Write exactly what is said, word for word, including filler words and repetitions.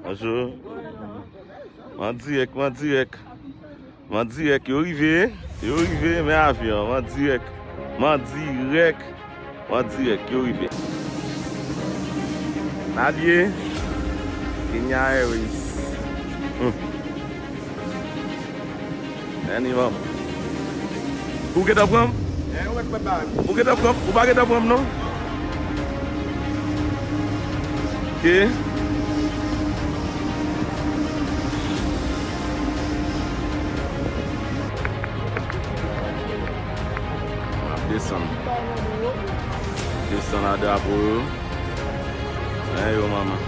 Bonjou. Mwen dirèk, mwen dirèk. Mwen dirèk, yo rive. Yo rive, men avyon, mwen dirèk. Mwen dirèk. Mwen dirèk, yo rive. N a l ye. Kenya Airways. Hmm. Anyway. Ou gentan pran m? Ou gentan pran m? Ou pa gentan pran m, non? Ok. M ap desann. Desann a drapo yo. Men yo, manman.